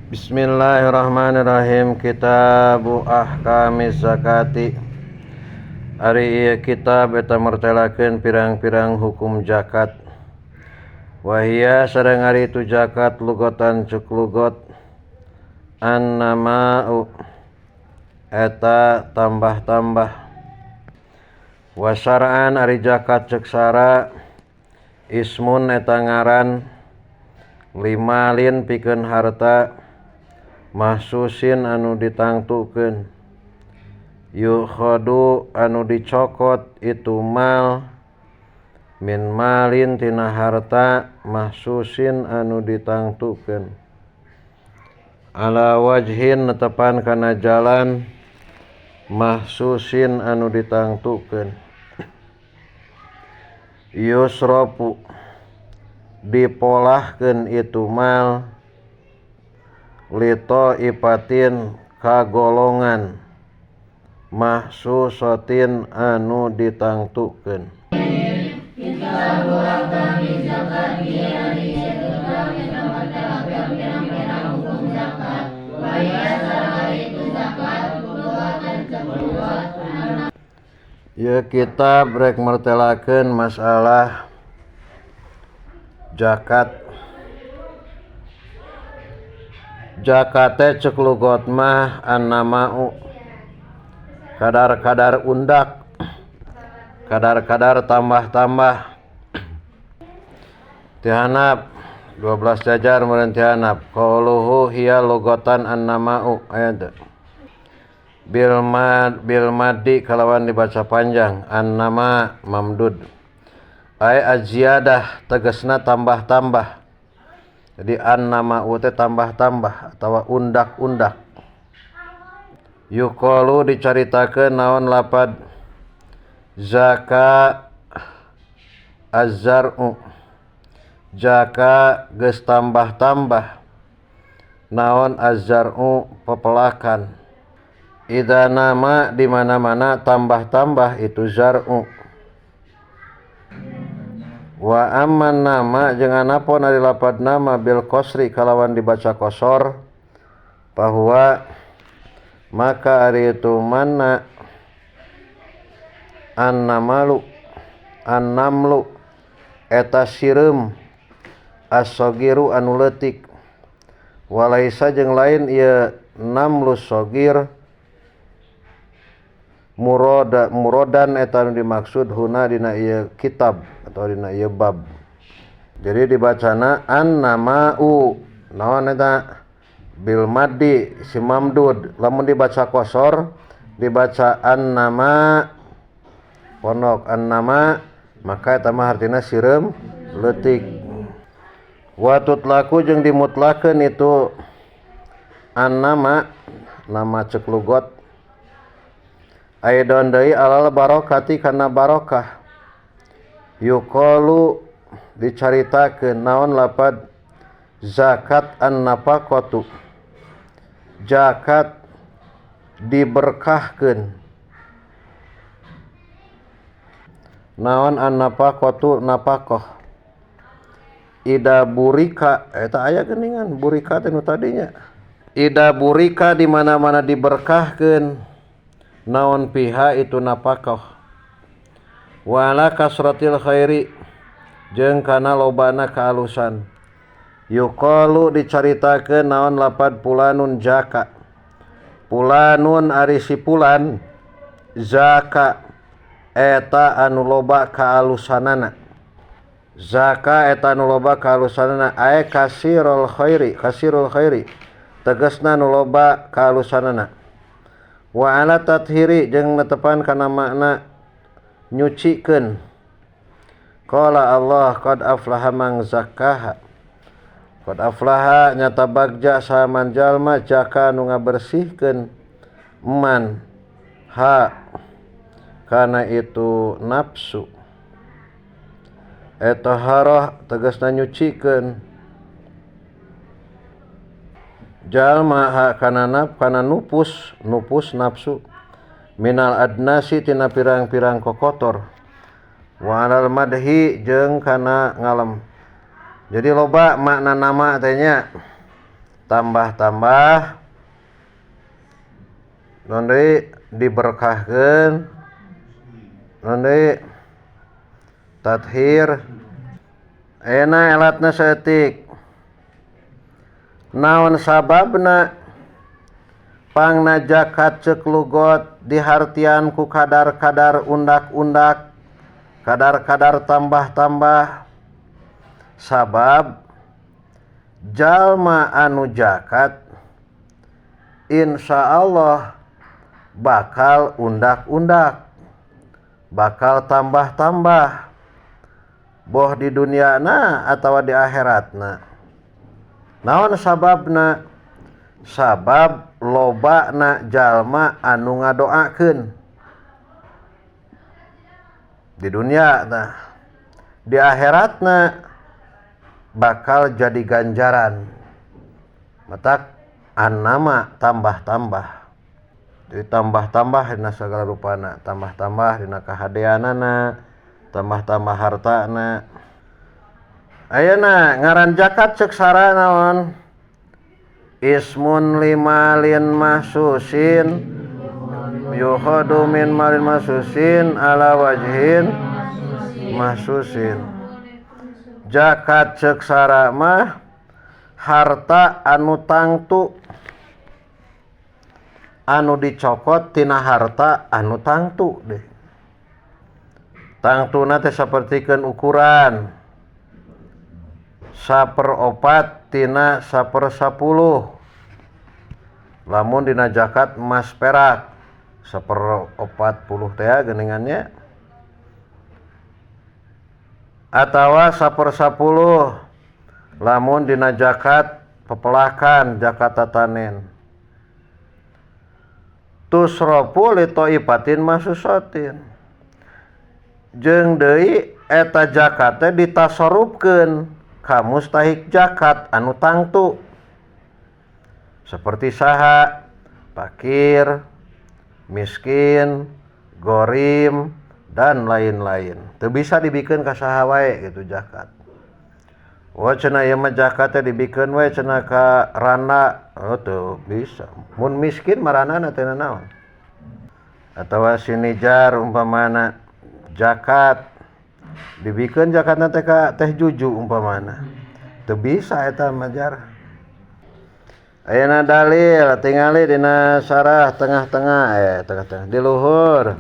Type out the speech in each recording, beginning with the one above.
Bismillahirrahmanirrahim. Kitabu Ahkamiz Zakati. Ari ieu kitab eta mertelakeun pirang-pirang hukum zakat. Wahia sareng ari itu zakat lugotan cuk lugot annama'u eta tambah-tambah. Wasara'an ari zakat cek sara ismun eta ngaran limalin pikeun harta mahsusin anu ditangtukeun yukhadu anu dicokot itu mal min malin tina harta mahsusin anu ditangtukeun ala wajhin netepan kana jalan mahsusin anu ditangtukeun yusrofu dipolahkeun itu mal lito ipatin kagolongan mahsusotin anu ditangtukeun. Ya kitab rek mertelakeun masalah zakat. Zakate cek lugot mah annama'u kadar-kadar undak, kadar-kadar tambah-tambah. Tihanap 12 jajar meureun tihanap. Qauluhu hiya lugotan annama'u aya teu. Bil mad bil maddi kalawan dibaca panjang annama mamdud. Ay azziyadah tegasna tambah-tambah. Jadi annama'u teh tambah-tambah atawa undak-undak. Yuqalu dicaritakeun naon lapad zaka azzar'u jaka geus tambah-tambah naon azzar'u pepelakan. Idza nama di mana-mana tambah-tambah itu zar'u. Wa amman nama jeung anapun ari lapad nama bil qasri kalawan dibaca kosor bahwa maka ari itu mana annamalu annamlu eta sireum as-sagiru anu leutik walaisa jeung lain ieu namlu sagir muroda murodan eta anu dimaksud huna dina ieu kitab atau dina ieu bab. Jadi dibacana annama'u naon eta bil maddi si mamdud. Lamun dibaca kosor dibaca annama pondok annama maka eta mah hartina sireum leutik. Wa tutlaku jeung dimutlakeun itu annama nama cek lugot aidon deui alal barokati kana barokah. Yuqalu dicaritakeun naon lapad zakat an-nafaqatu zakat diberkahkeun naon an-nafaqatu nafaqah ida burika eta aya geuningan burika teh nu tadinya ida burika di mana-mana diberkahkeun naon piha itu nafaqah wala kasratil khairi jeung kana lobana kaalusan. Yuqalu dicaritakeun naon lapad pulanun jaka pulanun ari si pulan zaka eta anu loba kaalusanana zaka eta anu loba kaalusanana ae kasirul khairi kasirul khairi tegasna nu loba kaalusanana. Wa ala tathiri jeung netepan kana makna nyucikeun. Qala Allah qad aflaha man zakkaha qad aflaha nyata bagja saman jalma jaka nu ngabersihkeun man ha kana itu nafsu eta harah tegasna nyucikeun jalma ha kana naf kana nupus nupus nafsu minal adnasi tina pirang-pirang kokotor wa alal madhi jeung kana ngalem. Jadi loba makna nama teh nya. tambah-tambah naon deui diberkahkeun naon deui tathir. Ayeuna elatna saeutik naon sababna pangna zakat ceuk lugot dihartian ku kadar-kadar undak-undak, kadar-kadar tambah-tambah. Sabab jalma anu zakat insyaallah bakal undak-undak, bakal tambah-tambah, boh di duniana atawa di akhiratna. Naon sababna? Sabab lobana jalma anu ngadoakeun di dunia, nah di akhiratna bakal jadi ganjaran. Matak annama tambah-tambah, jadi tambah-tambah dina sagala rupana, tambah-tambah dina kahadeanana, tambah-tambah hartana. Ayeuna ngaran zakat ceuk sara naon? Ismun limalin mahsusin yukhadu min malin mahsusin ala wajhin mahsusin. Zakat ceuk sara mah harta anu tangtu, anu dicokot tina harta anu tangtu deh. Tangtuna teh sapertikeun ukuran 1/4 tina 1/10. Lamun dina zakat emas perak 1/40 teh geuningannya, atawa 1/10 lamun dina zakat pepelakan, zakat tatanen. Tusrofu li toifatin mahsusatin, jeung deui eta zakat teh ditasarufkeun ka mustahik zakat anu tangtu, seperti saha fakir, miskin, gorim, dan lain-lain. Teu bisa dibikeun ka saha wae gitu zakat. Wah cenah ieu mah zakat teh dibikeun we cenah ka randa, oh teu bisa. Mun miskin marandana teh naon? Atawa sinijar umpamana zakat dibikeun zakatna teh ka teh juju umpamana. Teu bisa eta mah jar. Ayeuna dalil tingali dina syarah tengah-tengah, tengah-tengah di luhur.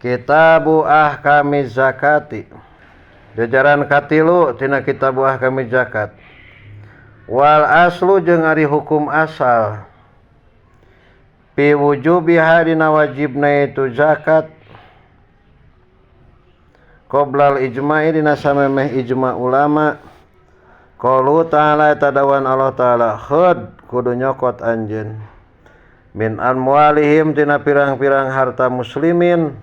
Kitabu Ahkamiz Zakati. Jajaran katilu tina Kitabu Ahkamiz Zakat. Wal aslu jeung ari hukum asal fi wujubiha dina wajibna itu zakat qoblal ijma'i dina samemeh ijma ulama. Qalu ta'ala tadawan Allah ta'ala khud kudu nyokot anjeun min amwalihim tina pirang-pirang harta muslimin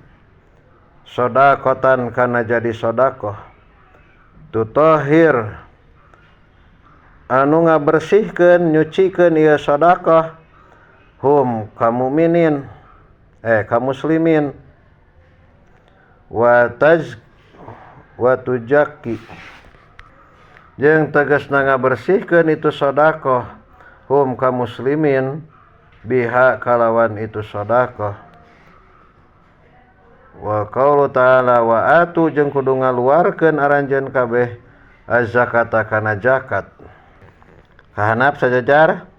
sodakotan kana jadi sodakoh tutahhir anu ngabersihkeun nyucikeun ieu sodakoh hum ka mukminin ka muslimin wa taz wa tujaki jeung tegasna ngabersihkeun itu sodakoh hum ka muslimin biha kalawan itu sodakoh. Wa qaulu ta'ala wa atu jeung kudu ngaluarkeun aranjeun kabeh az-zakata kana zakat. Kahanap sajajar.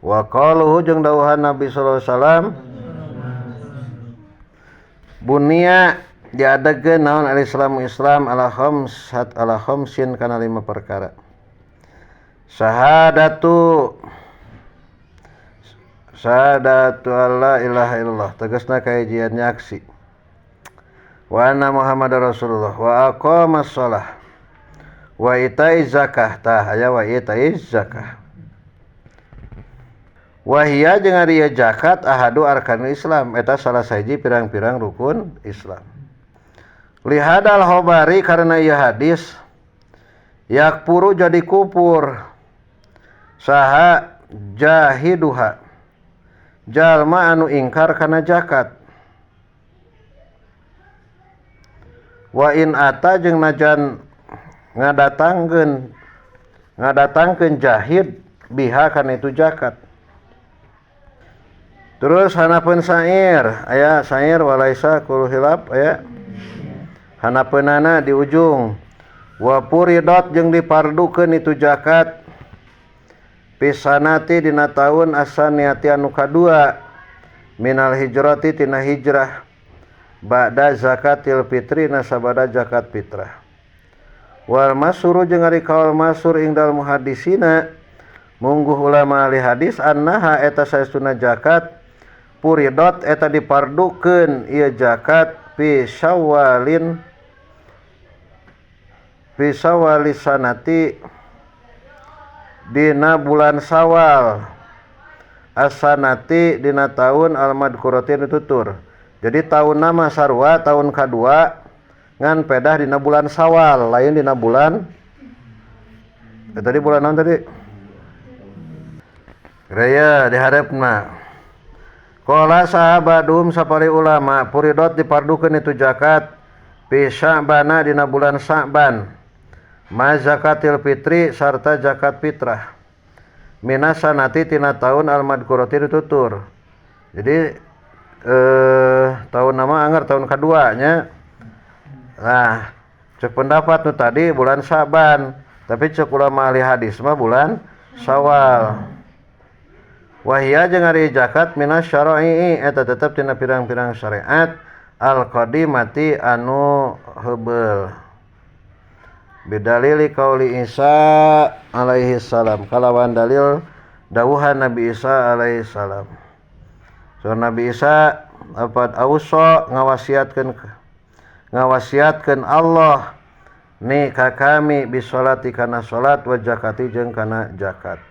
Wa qauluhu jeung dawuhan Nabi sallallahu alaihi wasallam bunia diadegeun naon al-islamu Islam ala khamsat ala khamsin kana 5 perkara. Syahadatu alla ilaha illallah tegasna kajian nyaksi wa anna Muhammadar Rasulullah wa aqamas shalah wa itaiz zakah tah aya wa itaiz zakah. Wa hiya jeung ari zakat ahadu arkanul Islam eta salah sahiji pirang-pirang rukun Islam. Lihadal khobari karena ieu hadis yakpuru jadi kupur saha jahiduha jalma anu ingkar kana zakat wa in ata jeung najan ngadatangkeun Ngadatangkeun jahid biha kana itu zakat. Terus hanapeun syair, aya syair walaisa kullu hilaf aya. Hanapeunana di ujung. Wa puridot jeung dipardukeun itu zakat pisanati dina taun asaniati anu kadua minal hijrati tina hijrah ba'da zakatil fitri nasabada zakat fitrah. Wal masyhur jeung ari kaul masyhur indal muhaddisina mungguh ulama ahli hadis annaha eta saestuna zakat puridot eta dipardukeun ieu zakat fi syawalin fi syawali sanati dina bulan Syawal asanati dina taun almadkurati nu tutur. Jadi tahun nama sarua tahun kadua ngan pedah dina bulan Syawal lain dina bulan tadi bulan naon tadi? Raya diharepna. Qala sahabadum sapari ulama puridot dipardukeun itu zakat fi Sya'bana dina bulan Sya'ban ma zakatil fitri sarta zakat fitrah minasanati tina taun almadkurati ditutur. Jadi tahun nama anggar tahun kedua nya. Nah, cek pendapat nu tadi bulan Sya'ban, tapi cek ulama ahli hadis mah bulan Syawal. Wahia jeung ari zakat minas syara'i eta tetep tina pirang-pirang syariat al-qadimati anu heubeul. Bidalili qauli Isa alaihi salam kalawan dalil dawuhan Nabi Isa alaihi salam. So Nabi Isa apa ausa ngawasiatkeun Allah ni ka kami bisolati kana salat wa zakati jeung kana zakat.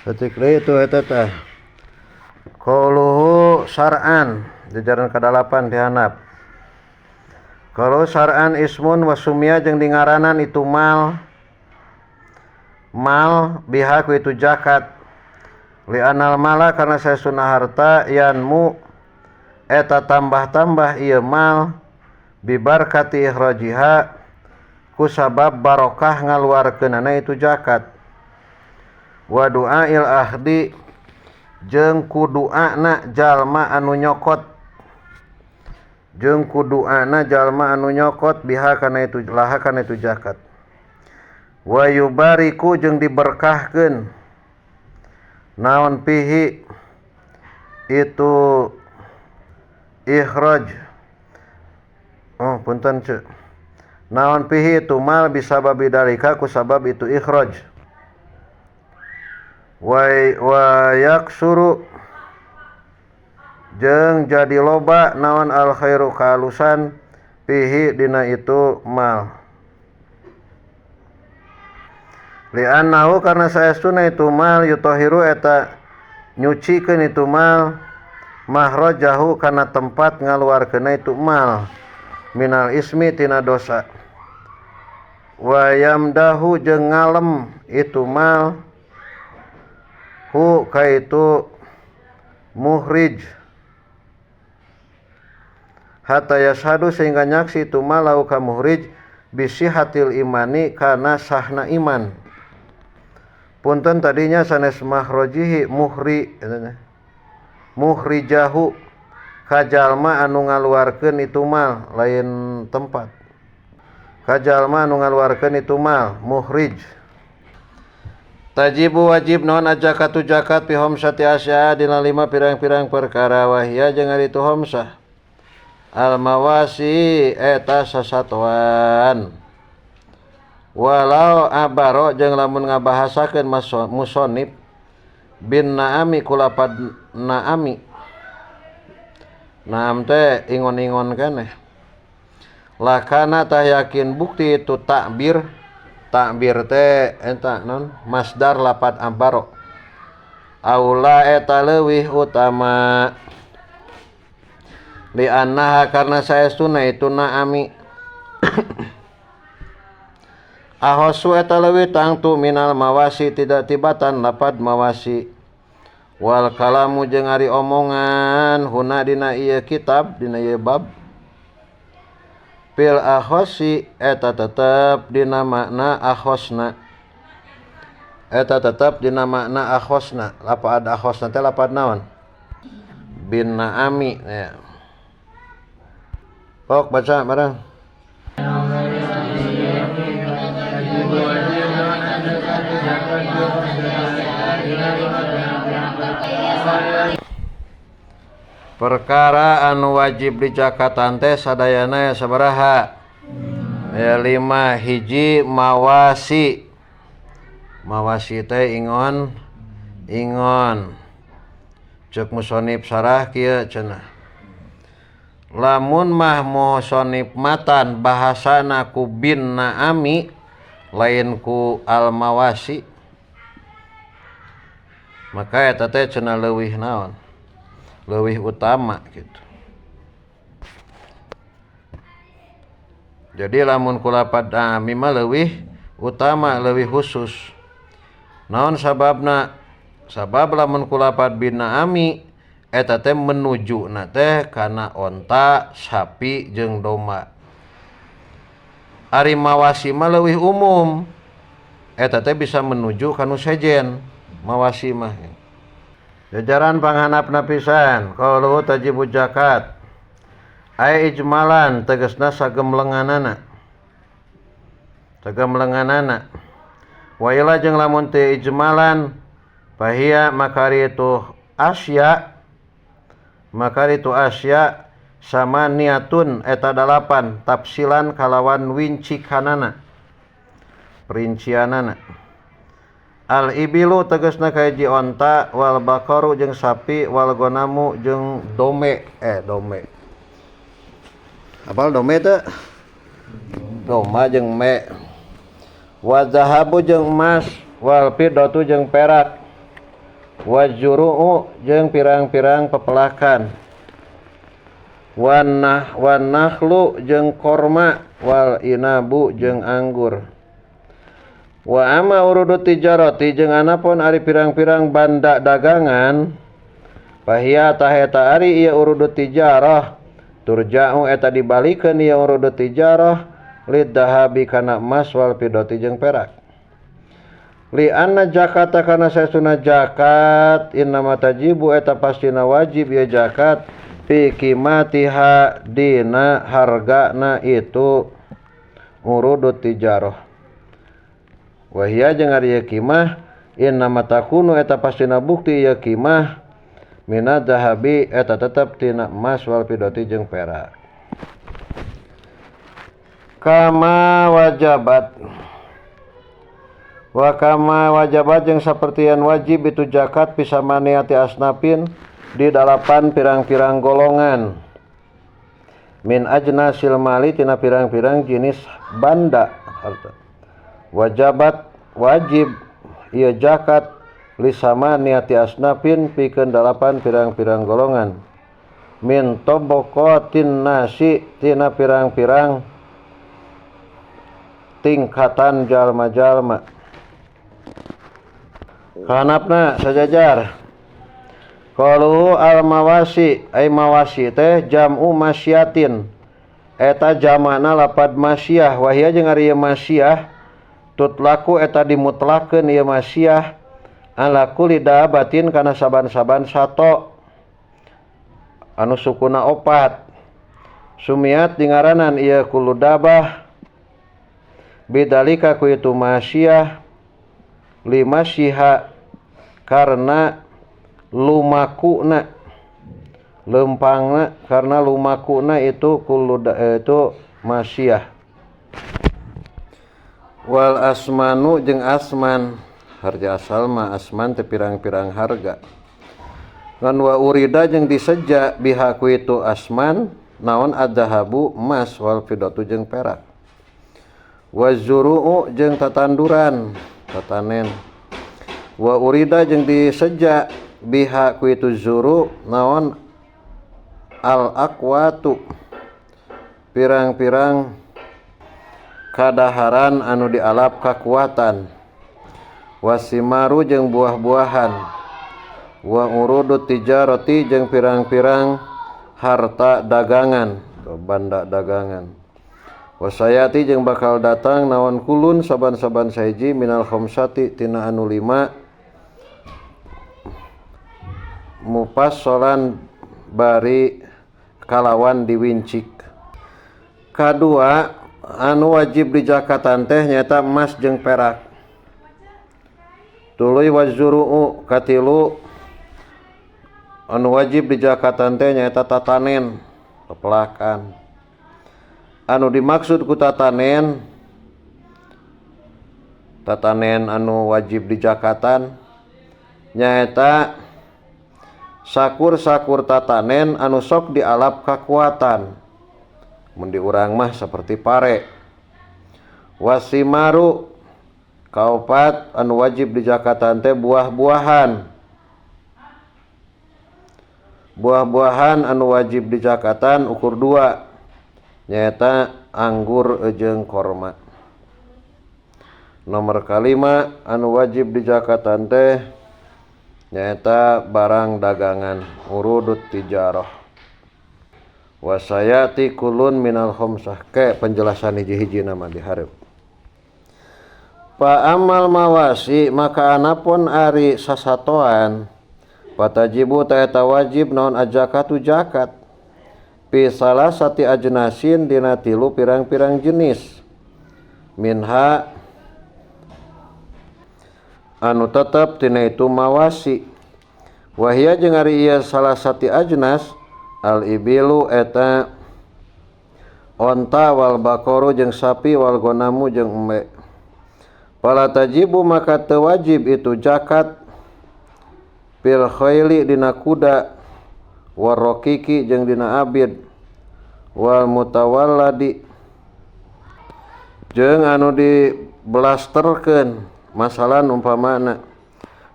Ketik itu eta teh qauluhu syar'an jajaran kadalapan dihandap. Kalau syar'an ismun wa sumia jeung dingaranan itu mal mal biha ku itu zakat li anal mala karena saestuna harta yanmu eta tambah-tambah ieu mal bibarkati ikhrajiha ku sabab barokah ngaluarkeunana itu zakat. Wa du'ail ahdi jeung ku du'ana jalma anu nyokot jeung ku du'ana jalma anu nyokot biha kana itu laha kana itu zakat. Wa yubariku jeung diberkahkeun naon pihi itu ikhraj. Oh punten ce. Naon pihi itu mal bisababi dalika ku sabab itu ikhraj. Wa yaksuru jeung jadi loba naon al khairu kalusan pihi dina itu mal. Li'annahu karena saestuna itu mal yutahiru eta nyucikeun itu mal mahrajahu kana tempat ngaluarkeunna itu mal minal ismi tina dosa. Wa yamdahu jeung ngalem itu mal hu kaitu muhrij hatta yashhadu sehingga nyaksi itu malau ka muhrij bisihatil imani kana sahna iman. Punten tadinya sanes mahrojihi muhri muhrijahu kajalma anu ngaluarkeun itu mal lain tempat kajalma anu ngaluarkeun itu mal muhrij. Tajibu wajib non ajakatu zakat fi khamsati asya dina lima pirang-pirang perkara wahia jeung ari itu khamsah al mawasi eta sasatoan walau abaro jeung lamun ngabahasakeun musonib bin naami kulapad naami naam teh ingon-ingon keneh lakana tah yakin bukti itu takbir. Takbir teh eta non masdar lapad ambaro aula eta leuwih utama li annaha karena saestuna itu naami ahosu eta leuwih tangtu minal mawasi tidak tibatan lapad mawasi wal kalamu jeung ari omongan huna dina ieu kitab dina ieu bab Fil akhosi eta tetep dina makna akhosna. Eta tetep dina makna akhosna. Lapad akhosna teh lapad naon? Bin naami ya. Pok baca bareng. Perkara anu wajib dijakatan teh sadayana ya sabaraha? Ya 5 hiji mawasi. Mawasi teh ingon ingon. Ceuk musonib sarah kieu cenah. Lamun mah musonib matan bahasana ku bin naami lain ku al mawasi. Maka eta teh cenah leuwih naon? Leuwih utama gitu. Jadi lamun kulapad ami mah leuwih utama, leuwih khusus. Naon sababna? Sabab lamun kulapad bina ami eta teh menuju na teh kana onta, sapi jeung domba. Ari mawasi mah leuwih umum. Eta teh bisa menuju kanu sejen mawasi mah. Jajaran panghanapna pisan, qauluhu tajibu zakat. Ai ijmalan tegasna sagemlenganana. Sagemlenganana. Wa ila jeung lamun teu ijmalan fahia makari itu asya. Makari itu asya sama niatun eta 8 tafsilan kalawan wincikanana. Perincianana. Al ibilu tegasna kahiji onta wal baqaru jeung sapi wal gonamu jeung dome dome. Apal dome teh? Doma jeung me. Wa zahabu jeung emas wal fiddatu jeung perak. Wa juru'u jeung pirang-pirang pepelakan. Wan nakhlu jeung korma wal inabu jeung anggur. Wa ama urudu tijarati jeung anapun ari pirang-pirang banda dagangan fahia taheta ari ieu urudu tijarah turja'u eta dibalikeun ieu urudu tijarah liddahabi kana emas wal fiddati jeung perak. Li anna zakata kana saestuna zakat innama tajibu eta pastina wajib ieu zakat fi qimatiha dina hargana itu urudu tijarah. Wahia jeung ari ieu kimah innama takunu eta pastina bukti ieu kimah minad zahabi eta tetep tina emas wal fiddati jeung perak. Kama wajabat wa kama wajabat jeung sapertian wajib itu zakat pisamaniati asnafin di 8 pirang-pirang golongan min ajnasil mali tina pirang-pirang jenis banda harta. Wajabat wajib ieu zakat lisama niati asnafin pikeun 8 pirang-pirang golongan min tabaqatin nasi tina pirang-pirang tingkatan jalma-jalma. Kanapna sajajar qalu al mawasi ai mawasi teh jam'u masyatin eta jamana lapad masyah wahia jeung ari ieu masyah tutlaku eta dimutlakeun ieu masyah ala kulli dabatin kana saban-saban sato anu sukuna 4 sumiat dingaranan ieu kullu dabah bidalika ku itu masyah limasyiha karena lumakuna lempangna karena lumakuna itu kullu itu masyah. Wal asmanu jeung asman harga asal mah asman teh pirang-pirang harga ngan wa urida jeung diseja biha ku itu asman naon adzahabu emas wal fiddatu jeung perak wa zuru'u jeung tatanduran tatanen wa urida jeung diseja biha ku itu zuru naon al aqwatu pirang-pirang kadaharan anu dialap kakuatan wasimaru jeung buah-buahan wa urudu tijarati jeung pirang-pirang harta dagangan atau banda dagangan. Wasayati jeung bakal datang naon kulun saban-saban sahiji minal khamsati tina anu lima mupassolan bari kalawan diwincik. Kadua anu wajib dijakatan teh nyaeta emas jeung perak. Tuluy wazuruu katilu anu wajib dijakatan teh nyaeta tatanen pepelakan. Anu dimaksud ku tatanen, tatanen anu wajib dijakatan nyaeta sakur-sakur tatanen anu sok dialap kakuatan. Mun di urang mah seperti pare. Wasimaru kaopat anu wajib dijakatan teh buah-buahan. Buah-buahan anu wajib dijakatan ukur dua nyaeta anggur jeung korma. Nomor kalima anu wajib dijakatan teh nyaeta barang dagangan urudut tijarah. Wasayati kulun minal khamsah ke penjelasan hiji-hiji nama dihareup. Pa amal mawasi maka anapun ari sasatoan patajibu ta eta wajib naon ajakatu zakat pi salasati ajnasin dina tilu pirang-pirang jenis minha anu tetep tina itu mawasi wahia jeung ari ieu salasati ajnas al ibilu eta onta wal baqaru jeung sapi wal gonamu jeung embe. Fala tajibu maka teu wajib itu zakat fil khaili dina kuda warroqiqi jeung dina abid wal mutawalladi jeung anu dibelasterkeun masalan umpamana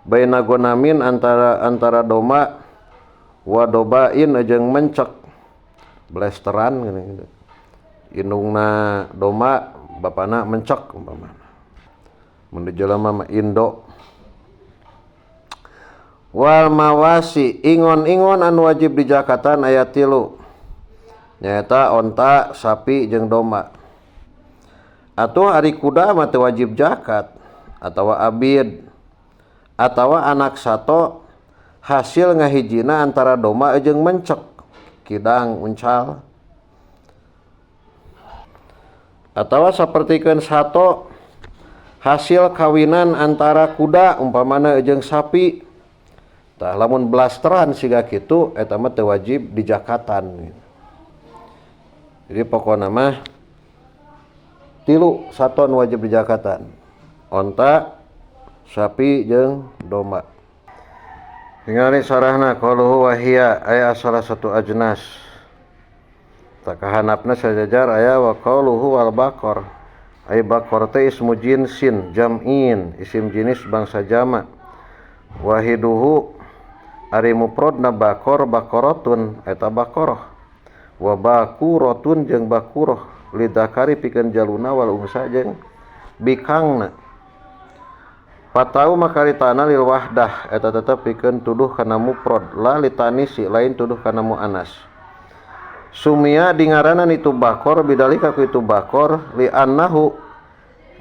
baina gonamin antara domba wadobain jeung mencek blasteran gini. Indungna domba bapana mencek umpamana mun di jelema mah indo. Wal mawasi ingon-ingon anu wajib dijakatan aya tilu nyaeta onta, sapi jeung domba. Atuh ari kuda mah teu wajib zakat atawa abid atawa anak sato hasil ngahijina antara domba jeung mencek kidang uncal atawa sapertikeun sato hasil kawinan antara kuda umpamana jeung sapi. Tah lamun blasteran siga kitu eta mah teu wajib dijakatan. Jadi pokona mah tilu sato nu wajib dijakatan, onta, sapi jeung domba. Tingali sarahna qaluhu wa hiya aya salah satu ajnas. Takahanapna sajajar aya wa qaluhu wal baqar. Ay baqar teh ismu jinsin jam'in, isim jenis bangsa jama. Wahiduhu ari mufradna baqar baqaratun eta baqarah. Wa baquratun jeung bakurah lidakari pikeun jaluna wal unsa jeung bikangna. Patau makaritana lil wahdah eta tetep pikeun tuduh kana mufrad la litanisi lain tuduh kana muannas. Sumia dingaranan itu bakor bidalika ku itu bakor li annahu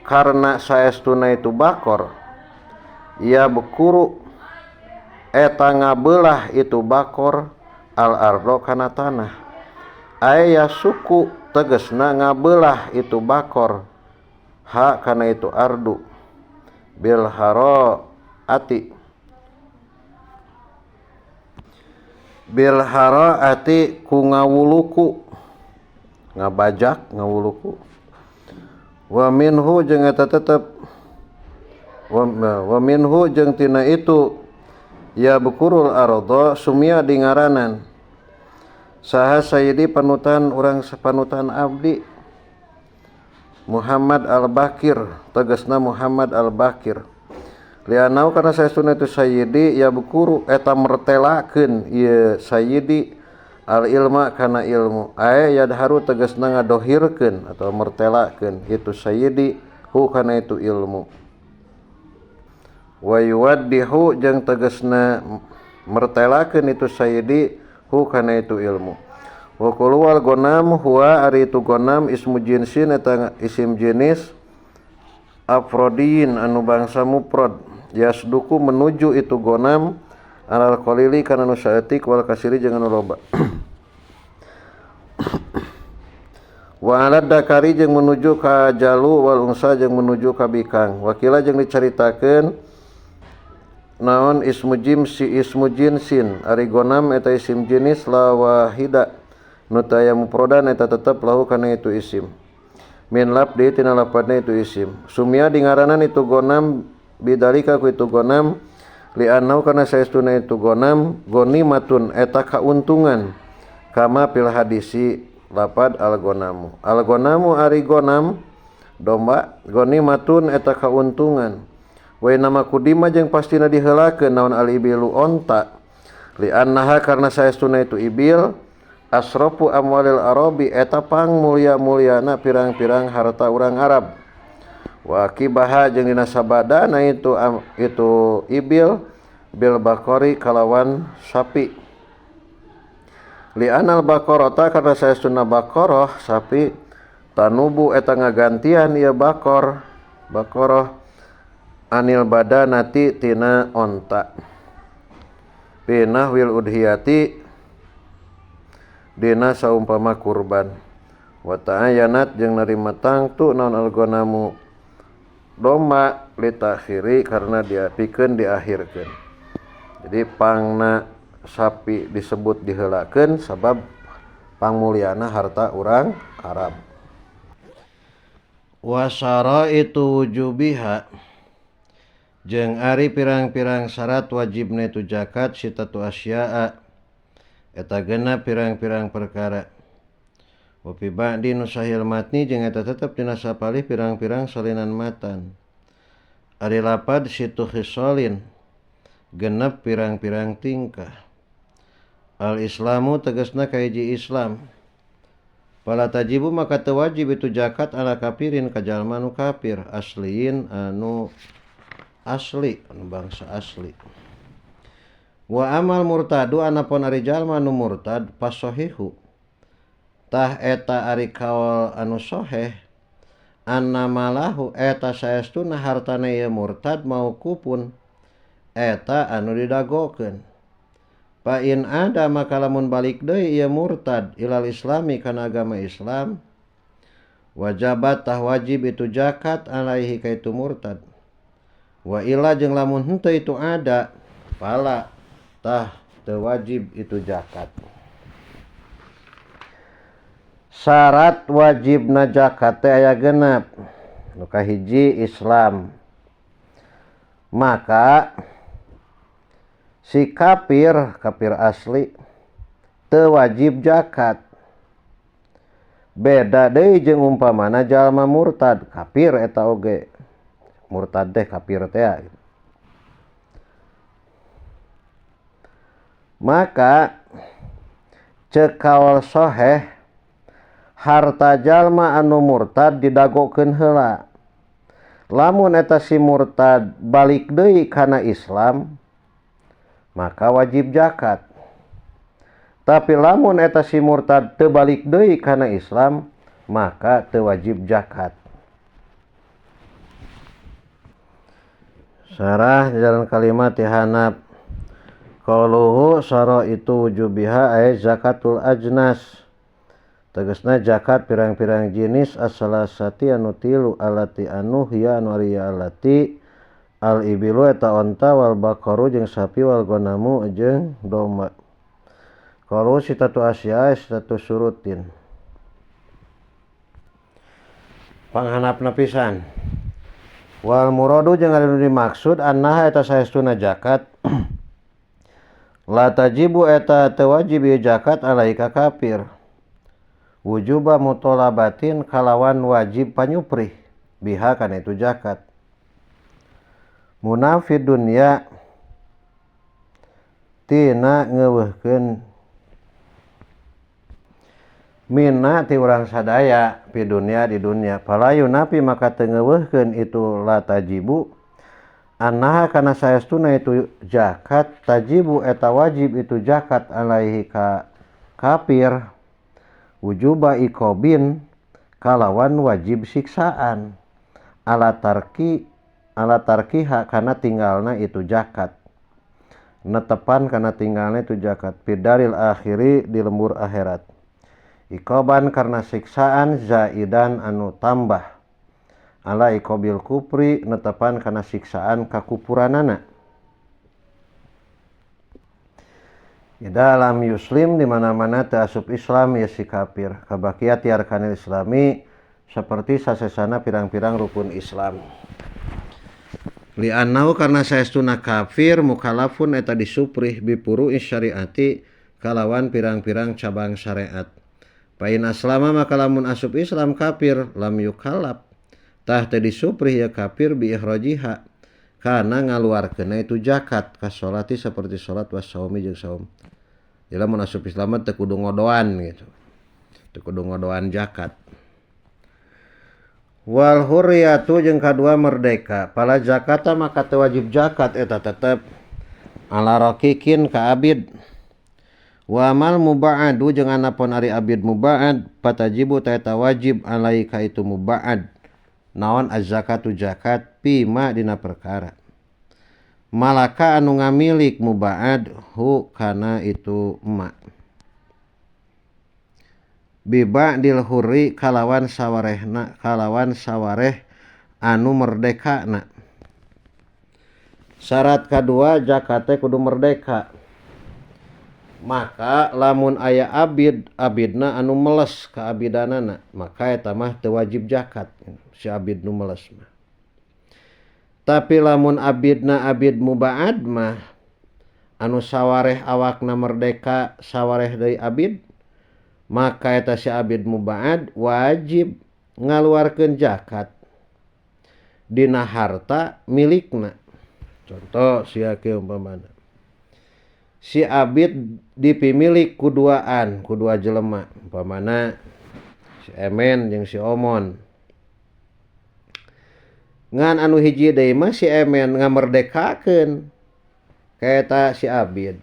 karena saestuna itu bakor ya bekuru eta ngabelah itu bakor al ardo kana tanah aya suku tegesna ngabelah itu bakor ha kana itu ardu bil haraati bil haraati ku ngawuluku ngabajak ngawuluku wa minhu jeung eta tetep wa minhu jeung tina itu ya bukurul ardo sumia dingaranan saha sayyidi panutan urang sapanutan abdi Muhammad al-Bakir tegasna Muhammad al-Bakir lianau karena saestuna itu sayyidi ya bukuru eta mertelakeun ieu sayyidi al ilma kana ilmu ae yadharu tegasna ngadohirkeun atau mertelakeun itu sayyidi hu kana itu ilmu wa yuwaddihu jeung tegasna mertelakeun itu sayyidi hu kana itu ilmu. Wa qulu wal gonam huwa ari itu gonam ismu jinsin eta isim jenis afrodiin anu bangsa mufrad yasduku menuju itu gonam alal qalili kana nu saeutik wal kasiri jeung anu loba. Wa alad dakari jeung menuju ka jalu wal unsa jeung menuju ka bikang. Wakila jeung dicaritakeun naon ismu jimsi ismu jinsin ari gonam eta isim jenis la wahida nu taya mufradan eta tetep lahu kana itu isim min labdi tina lapadna itu isim sumia dingaranan itu gonam bidalika ku itu gonam li annau kana saestuna itu gonam gonimatun eta kauntungan kama fil hadisi lapad al-gonamu. Al-gonamu ari gonam domba gonimatun eta kauntungan. Wa nama kudima jeung pastina diheulakeun naon al-ibilu onta li annaha karna saestuna itu ibil asrafu amwalil arabi eta pang mulia-muliana pirang-pirang harta urang Arab. Wa akibaha jeung dina sabadana itu ibil bil baqari kalawan sapi. Li'anal baqarata karena saestuna baqarah sapi tanubu eta ngagantian ieu baqar baqarah anil badanati tina onta pinah wil udhiyati dina saumpama kurban wa ta'ayanat jeung narima tangtu naon algonamu domba litakhiri karena dia pikeun diakhirkeun. Jadi pangna sapi disebut diheulakeun sabab pangmulyana harta urang Arab. Wasara itu wujubiha jeung ari pirang-pirang syarat wajibna itu zakat sitatu asya'a eta genep pirang-pirang perkara. Wa fi ba'di nusahil matni jeung eta tetep dina sapalih pirang-pirang salinan matan. Ari lapad situ khisalin genep pirang-pirang tingkah. Al-Islamu tegasna kahiji Islam. Fala tajibu maka teu wajib itu zakat ala kafirin ka jalma nu kafir asliin anu asli anu bangsa asli. Wa amal murtadu anapun ari jalma anu murtad pasohihu. Tah eta ari kaol anu soheh anna malahu eta saestuna hartana ieu murtad mauqufun eta anu didagokeun. Fa in ada maka lamun balik deui ieu murtad ilal islami kana agama Islam wajabat tah wajib itu zakat alaihi ka itu murtad. Wa illa jeung lamun henteu itu ada fala tah teu wajib itu zakat. Syarat wajibna zakat teh aya genep. Nu kahiji Islam. Maka si kafir, kafir asli teu wajib zakat. Beda deui jeung umpamana jalma murtad, kafir eta oge. Murtad teh kafir teh. Maka ceuk kaol soheh harta jalma anu murtad didagokeun heula. Lamun eta si murtad balik deui kana Islam maka wajib zakat. Tapi lamun eta si murtad teu balik deui kana Islam maka teu wajib zakat. Sarah jalan kalimat tihanap qauluhu sara itu wujubiha ay zakatul ajnas. Tegasna zakat pirang-pirang jenis as-salasati anu tilu alati anu hiya anu ari alati al ibilu eta onta wal baqaru jeung sapi wal gonamu jeung domba. Qalu sitatu asya sitatu surutin. Panghanapna pisan. Wal muradu jeung anu dimaksud annaha eta saestuna zakat la tajibu eta teu wajib ieu zakat alaika kafir. Wujuba mutolabatin kalawan wajib panyuprih biha kana itu zakat. Munafid dunya tina ngeuweuhkeun mina ti urang sadaya pi dunya di dunya fala yunafi maka teu ngeuweuhkeun itu la tajibu annaha kana saestuna itu zakat tajibu eta wajib itu zakat alaihi ka kafir Wujuba iqobin kalawan wajib siksaan ala tarkiha kana tinggalna itu zakat. Netepan kana tinggalna itu zakat fidaril akhiri di lembur akhirat. Iqoban karena siksaan zaidan anu tambah ala iqobil kufri netepan kana siksaan kakupuranana. Dalam yuslim di mana-mana teu asup Islam ya si kafir kabaqiyati arkanil islami seperti sasesana pirang-pirang rukun Islam. Li'annahu karena saestuna kafir mukallafun eta disuprih bipuru syariati kalawan pirang-pirang cabang syariat. Pain aslama maka lamun asup Islam kafir lam yukallaf tah teu disuprih ya kafir bi ikhrajiha kana ngaluarkeunna itu zakat kasolati seperti salat wasaumi jeung saum. Jadi lamun asup Islam teu kudu ngodoan gitu. Teu kudu ngodoan zakat. Wal hurriyatu jeung kadua merdeka. Pala zakata maka teu wajib zakat eta tetep ala raqiqin ka abid. Wa mal muba'adu jeung anapun ari abid muba'ad patajibu ta eta wajib alaika itu muba'ad. Naon az-zakatu zakat pima dina perkara. Malaka anu ngamilik muba'ad hu kana itu ma. Biba'dil hurri kalawan sawarehna kalawan sawareh anu merdekana. Syarat kadua zakate kudu merdeka. Maka lamun aya abid, abidna anu meles ka abidanana, maka eta mah teu wajib zakat si abid nu meles mah. Tapi lamun abidna abid muba'ad mah anu sawareh awakna merdeka sawareh deui abid, maka eta si abid muba'ad wajib ngaluarkeun zakat dina harta milikna. Contoh sia kieu umpamana. Si abid dipimilik kuduaan, kudua jelema, umpamana si Emen jeung si Omon. Ngan anu hiji deui mah si Emen ngamerdekakeun kaeta si abid.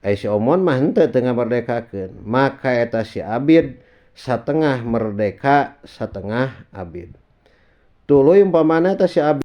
Ai si Omon mah henteu teu ngamerdekakeun. Maka eta si abid satengah merdeka, satengah abid. Tuluy umpamana eta si abid